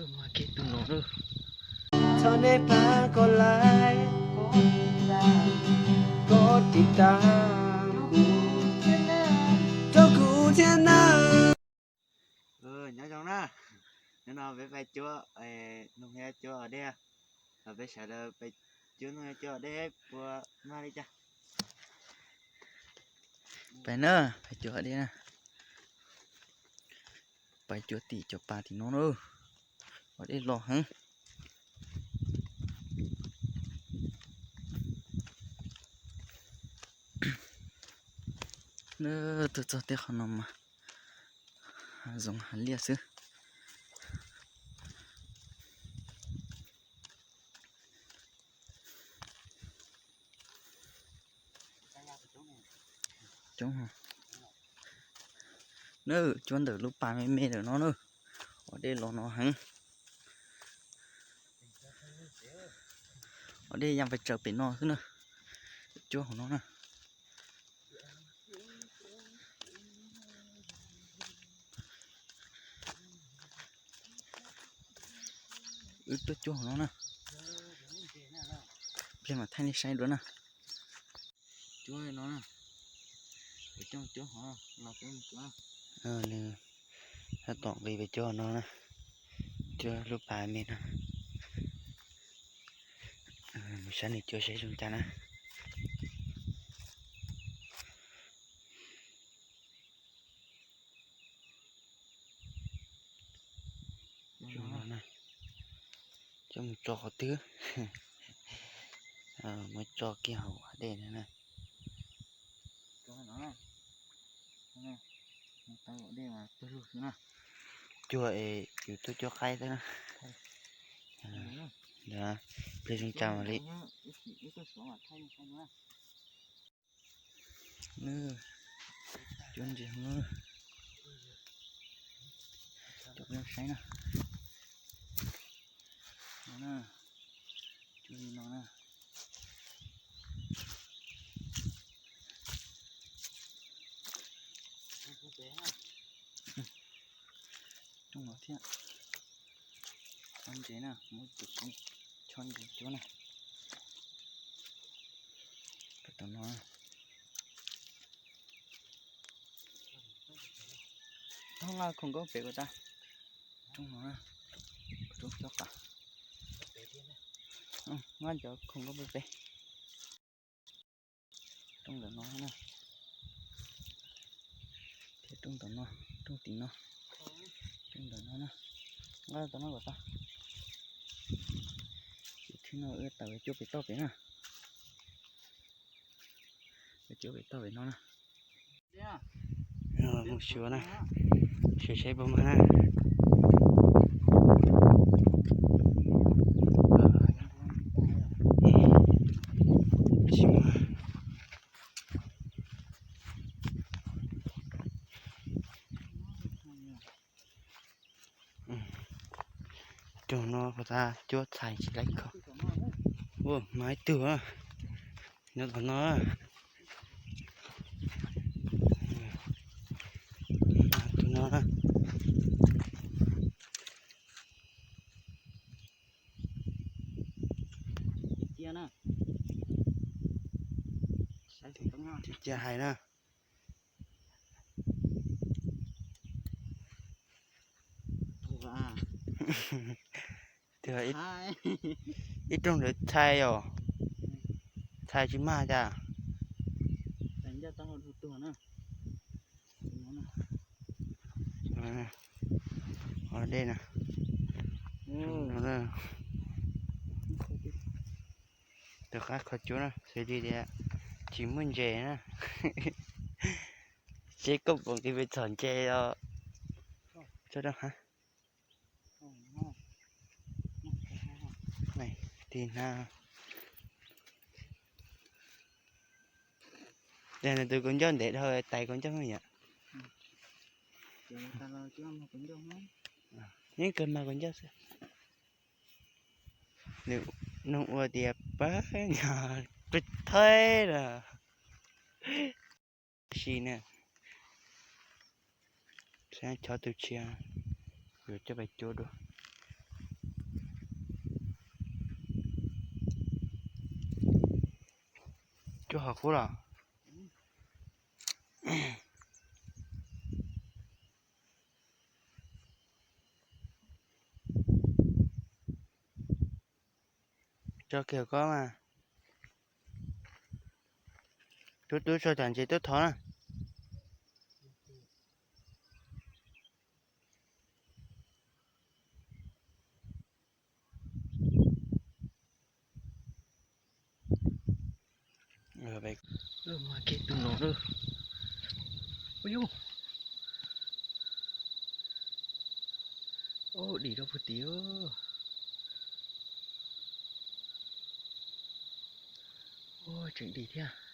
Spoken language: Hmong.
Mas kiag tus no lawm. Thov nej pab koj like, koj tiv tam, koj tiv tam kuv, rau kuv thiab na. Nyob zoo na, hnub no peb pais cuab, nug cuab dej, peb sawv daws pais cuab nug cuab dej puas mag li cas. Pais na, pais cuab dej na. Pais cuab tim cov pas tim no na. Ua dej los heev. Tuaj txog tej qhov no mas hav zoov hav liaj xwb. Coob, na, cuab ntawm lub pas me me ntawm no na. Ua dej los no heev. Ua dej ya pes tsawg pem no xwb na. Cuab hauv no na. Wb tuaj cuab hauv no na. Pliag mam thaij nej saib dua na. Cuab no na. Peb coj cuab hov los peb mus cuab. Nws tab tom nqis pem cuab no na. Cuab lub pas me no. Mus saib nws cuab seb zoo cas na. Coj mus tso qhov twg? Muab tso kiag hauv dej no na. Cuag es yus tuaj cuab qaib xwb na. Pliag zoo cas mam li. Cuab ntsis, cuab ntsis, coj peb saib na. No na, cuab li no na. Rooj no thiab. Chob ntses na, muab tus koob chob ntses cuab na. Tom no. Thob nqa khoom nkauj pem kuv tas. Rooj no na, rooj cob pas. Nqa cov khoom nkauj pem pem. Rooj ntawm no na. Thiab rooj ntawm no, rooj tim no. Rooj ntawm no na. Nqa tom no kom tau. Ces thib no wb tawm cuab pem toj pem na. Cuab pem toj pem no na. Mus xyuas na, xyuas saib puas mag na. Rooj no puas tas cuab txhais tsis laib kho. Ua mas ib tug nyob tom no. Tus no na. Cia hais na. Ib rooj ntawd txhais os, txhais tsis mag cas. Dej na. Rov qab kho cuab na, xws li tias tsis muaj ntses na. Seb koj puas nqis pes txog ntses os. Tso rau ha. Tig na. Yog nws tus kaus ncauj ntev dhau tais kaus ncauj yom. Yeej kawg mag kaus ncauj xwb. Nws nug ua tias pab nyog peb thaib na. Si na. Saib chob tus tshiab, yuav coj pais cuab dua. Cuaj hov qub los? Tso kiag koj mas. Tub tub tso tam ntses tuaj thov na. Mas kiag tus no lawm. Ub yus, dim rau puag tid. Ub, tseem dim thiab.